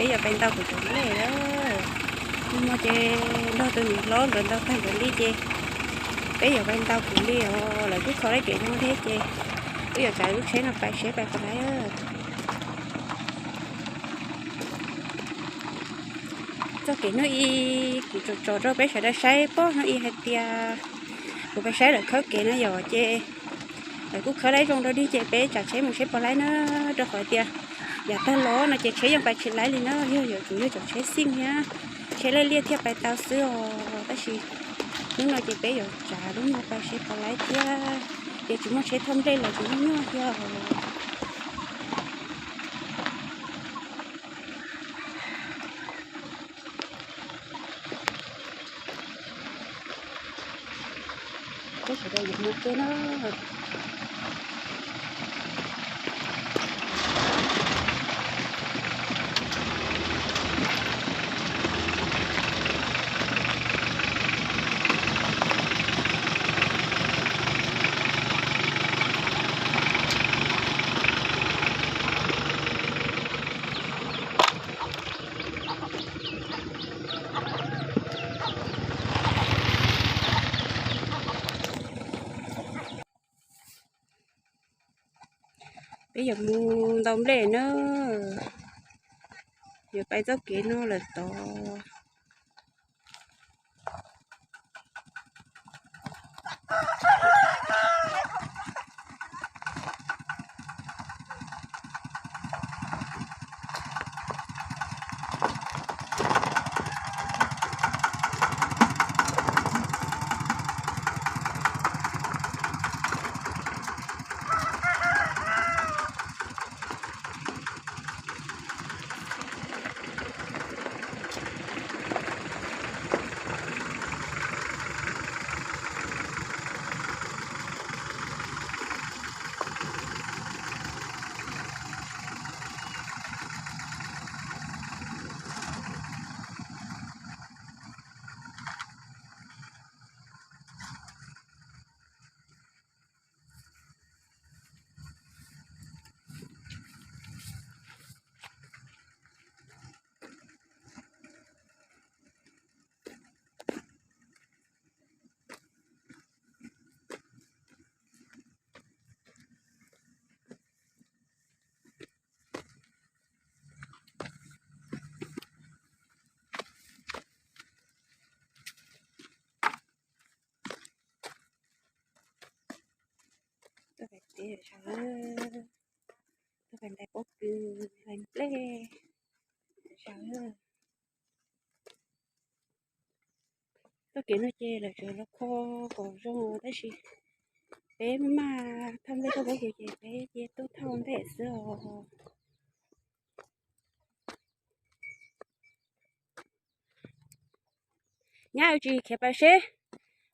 Peb yuav pais ntaus kuv cov nplej. Hnub no ces nrog tus niam hlob nkawd ntaus tag nkawd li ces peb yuav pais ntaus kuv li os. Lawv kuj kho tau kev zoo thiab ces wb yuav tsav lub tsheb no pais seb pais puas laib. Txoj kev hnub ib kuv tsom tsom rau peb sawv daws saib pob hnub ib hais tias kuv pais saib lawv khawb kev na yom ces lawv kuj khawb laib zoo rau dig ces peb tsav tsheb mus seb puas laib na, rau qhov tias yav tag los no ces tsheb yeej pais tsis laib li na, yog yuav tsum yog cov tsheb xij thiab tsheb liaj liaj thiaj pais tau xwb os. Tab sis hnub no ces peb yuav tsav lub no pais seb puas laib thiab, ces tsis muaj tsheb thauj nplej los tsis muaj nyuaj thiab os. Peb sawv daws yuav mus ke na. Peb yuav mus ntaus nplej na, yuav pais txoj kev no lawm tod. Tuaj pais teb saud, tuaj pais ntais pob kws, ntais nplej saud. Txoj kev no ces lawv tsuas los kho kom zoo tab sis peb maj maj thauj nplej thauj pob kws ces peb cia tuaj thauj nplej xwb os. Nyab, tsis khiav pais seb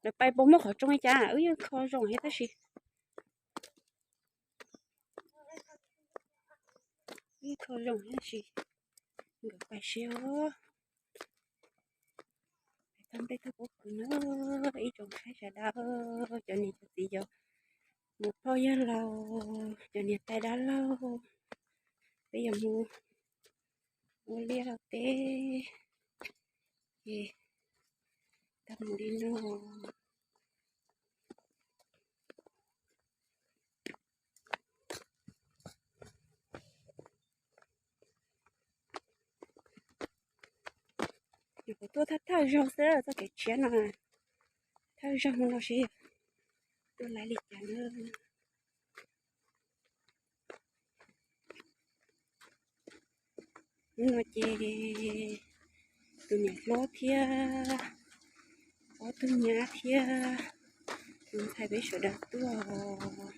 lawv pais puas muaj qhov tsoo li cas, wb yeej kho zoo thiab tab sis, wb yeej kho zoo tab sis nkawd pais seb os. Thauj nplej thauj pob kws na, ib tsoom saib sawv daws, cov niam cov txiv, cov muam phauj yawg laus, cov niam tais dab laug, peb yuav mus ua liaj ua teb, ces tag mus li no. Kuv tuaj thawj thawj zaug xwb txoj kev tshiab no, thawj zaug no seb tuaj laib li cas na. Hnub no ces tus niam hlob thiab ob tug nyab thiab tus ntxhais peb sawv daws tuaj.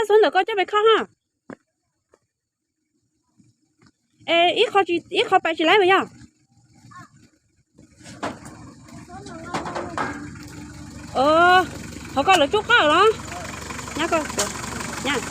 Xob ntawm koj coj pes khoj ha. Es ib qho pais tsis laib mas yog. Qhov ko lawv tsub qab los. Nyab, nyab.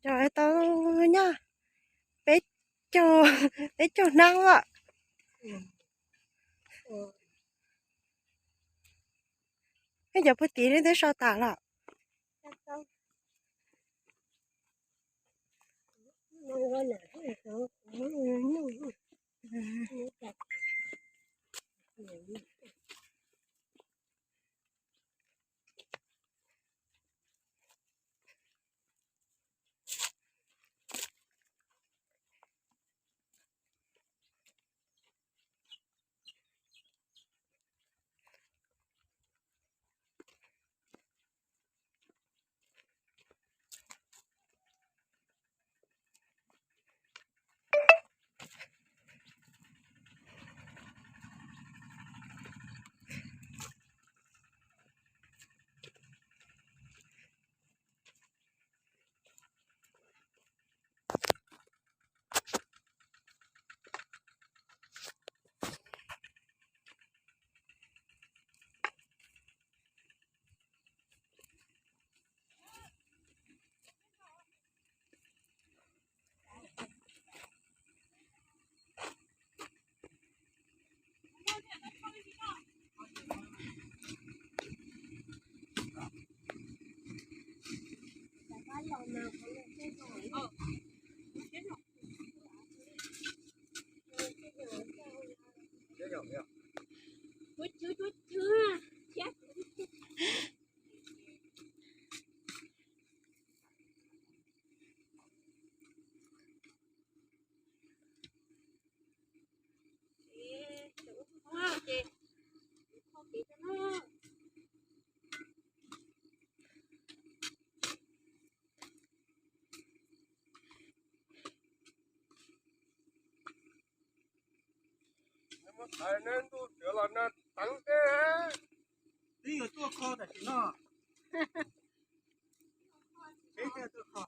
Cov tau nyob peb caug, peb caug hnab as. Peb cov puag tid twb so tas los. Ntuj twb los nag teev tej. Twb yuav tuaj kho tam sim no. Peb thiaj tuaj kho.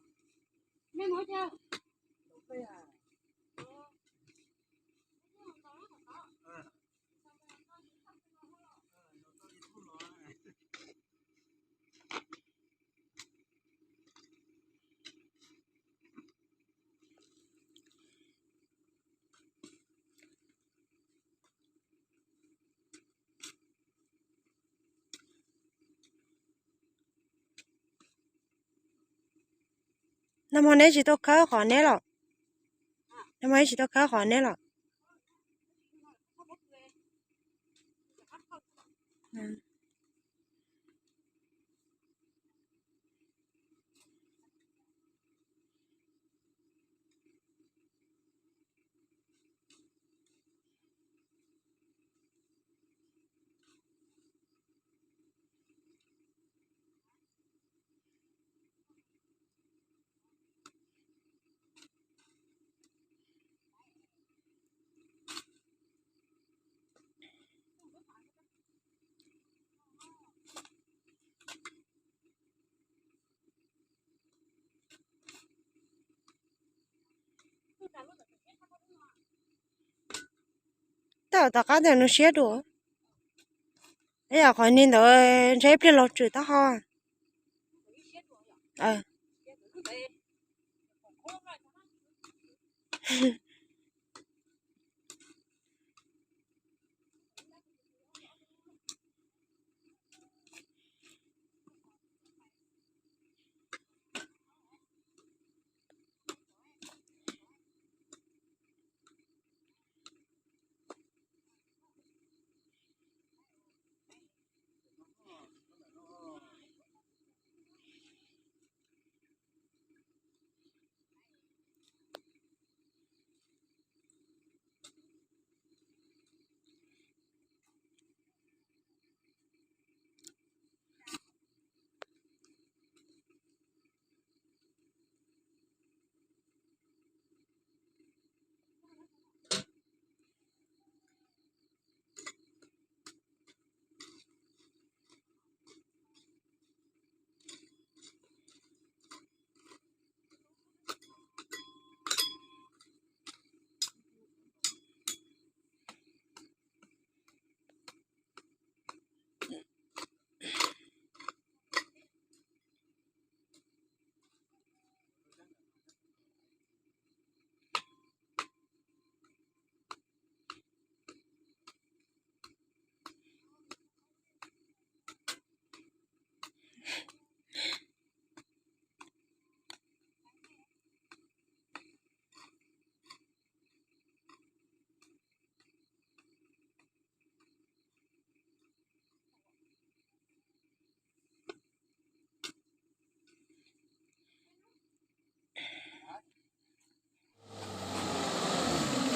Nag hmo neb tsis tau khawb qhov neb los? Nag hmo neb tsis tau khawb qhov neb los? Tab tom qab ntawd nws siab dua. Ib yam qhov ni ntawd ntshe ib pliag los tswm taub hau.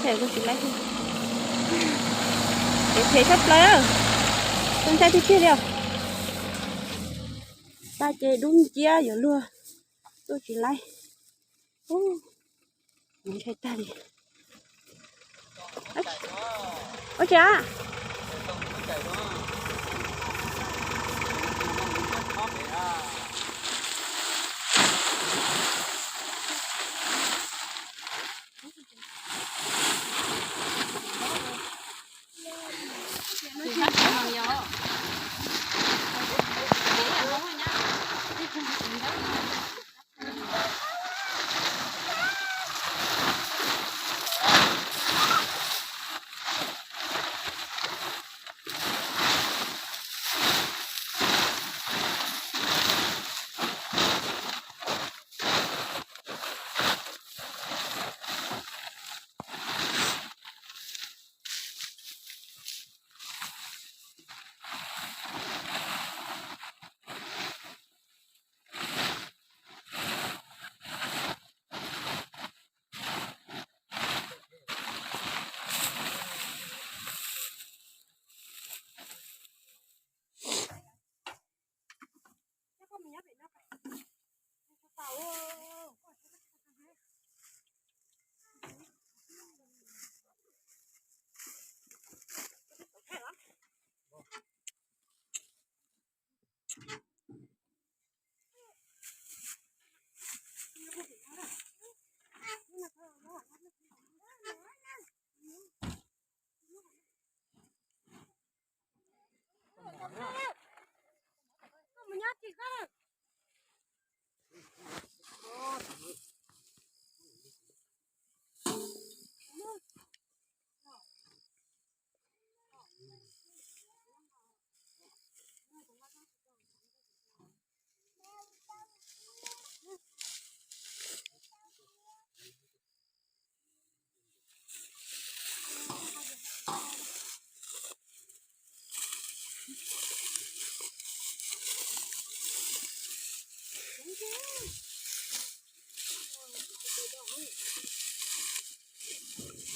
Them tsis laib, them tshaj plaws, tuaj ntshai tiag tiag li os. Tag ces dub nciab yuav luag, tuaj tsis laib. Ntshai tag li. Ua tsi a?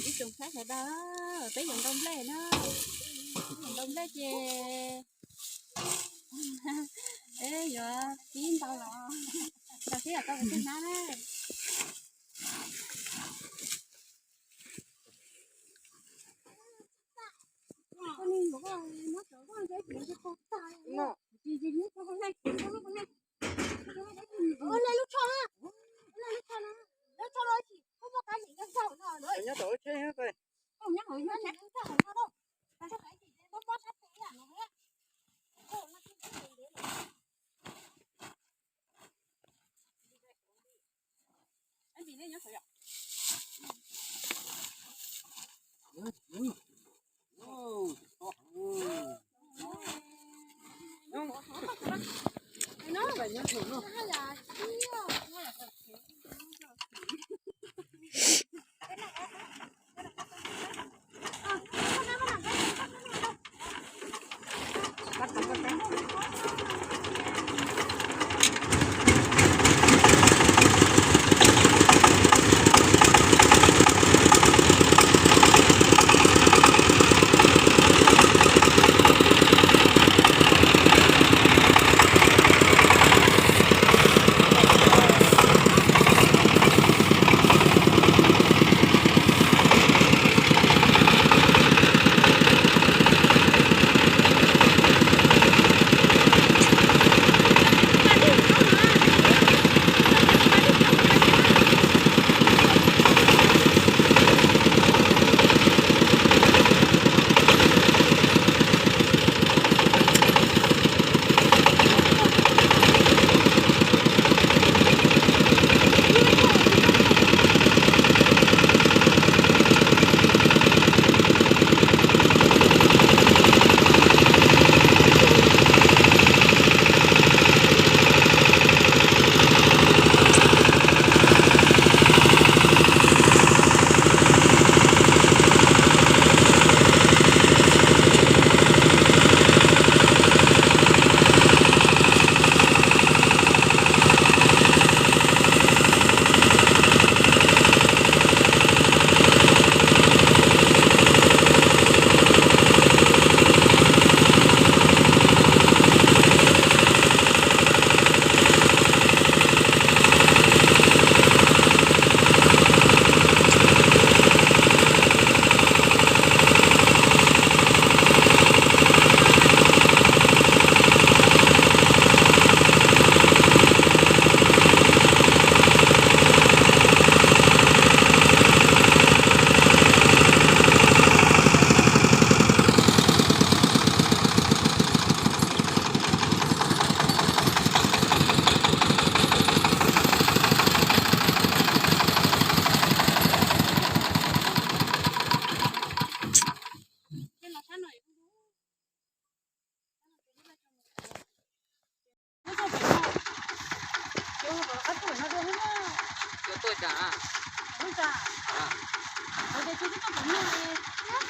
Ib tsoom saib sawv daws, peb yuav ntaus nplej na, yuav ntaus nplej ces peb yuav pib ntaus los ntaus seb yog tau pes tsawg hnab na. Nyob tom lub tsheb. Cov tuaj cas? Tuaj cas? Ov, ces tsis tuaj pem no,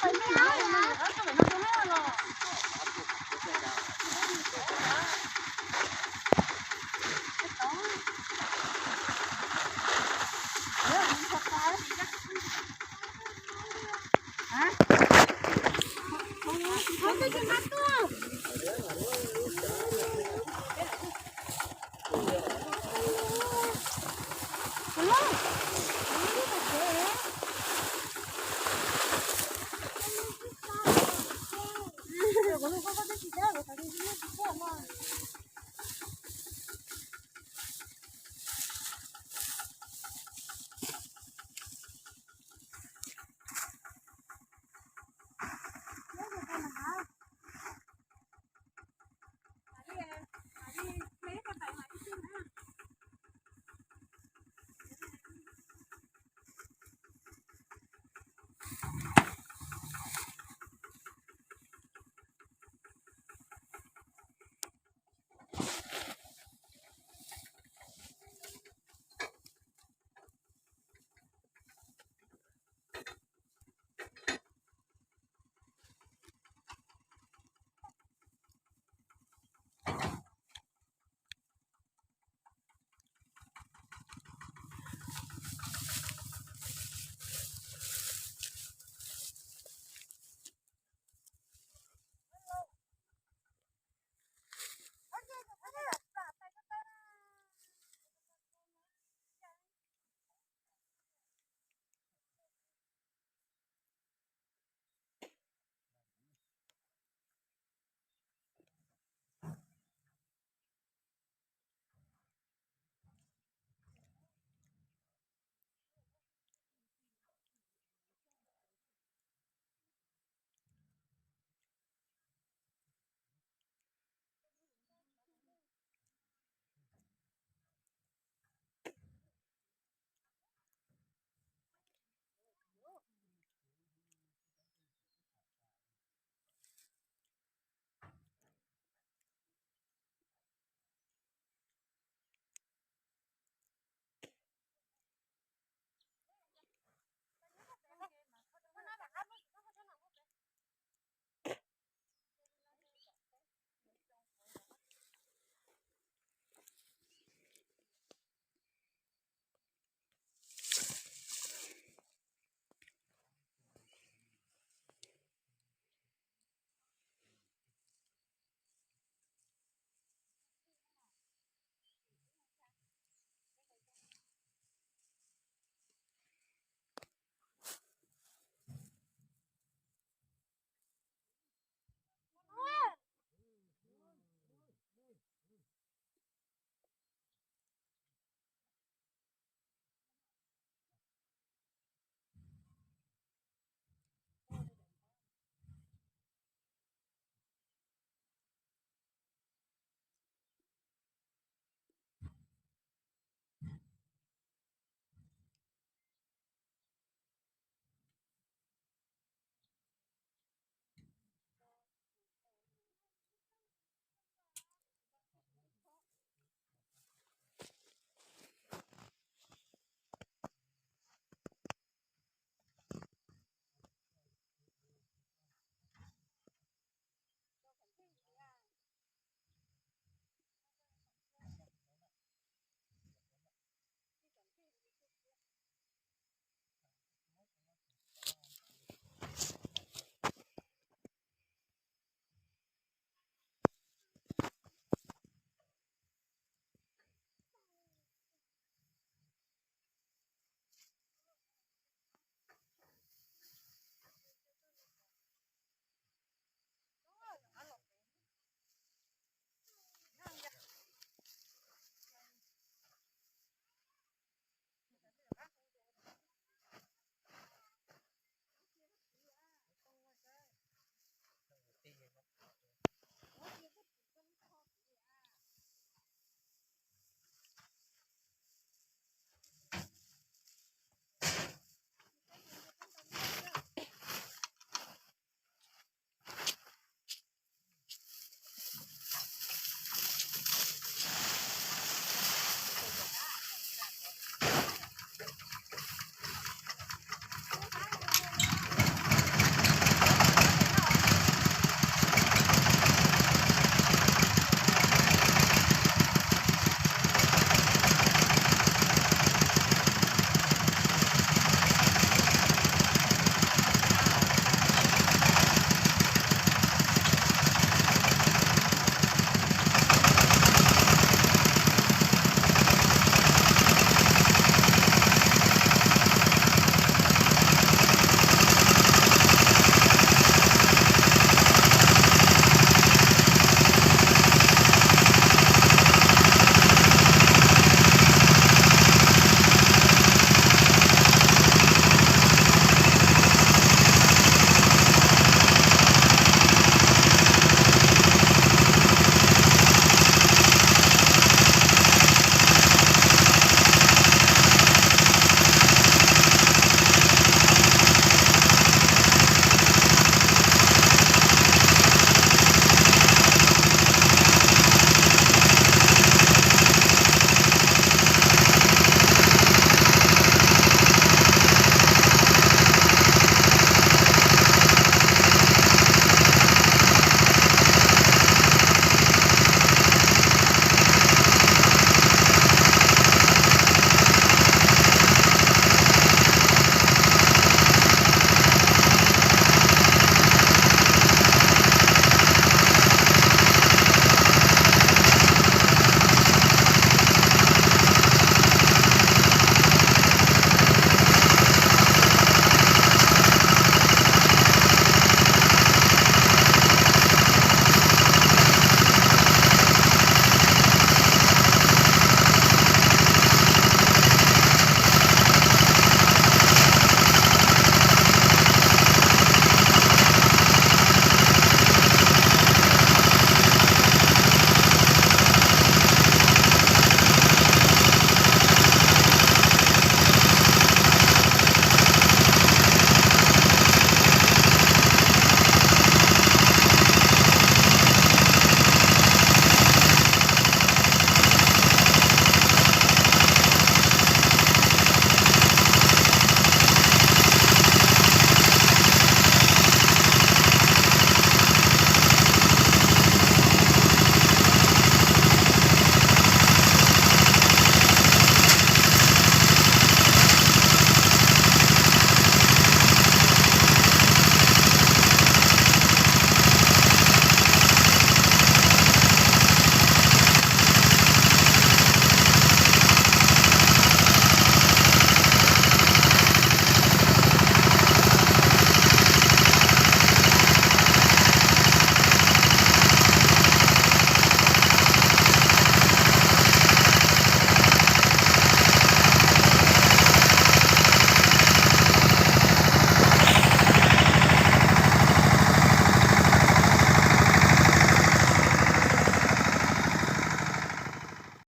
tuaj pem no rau hab los.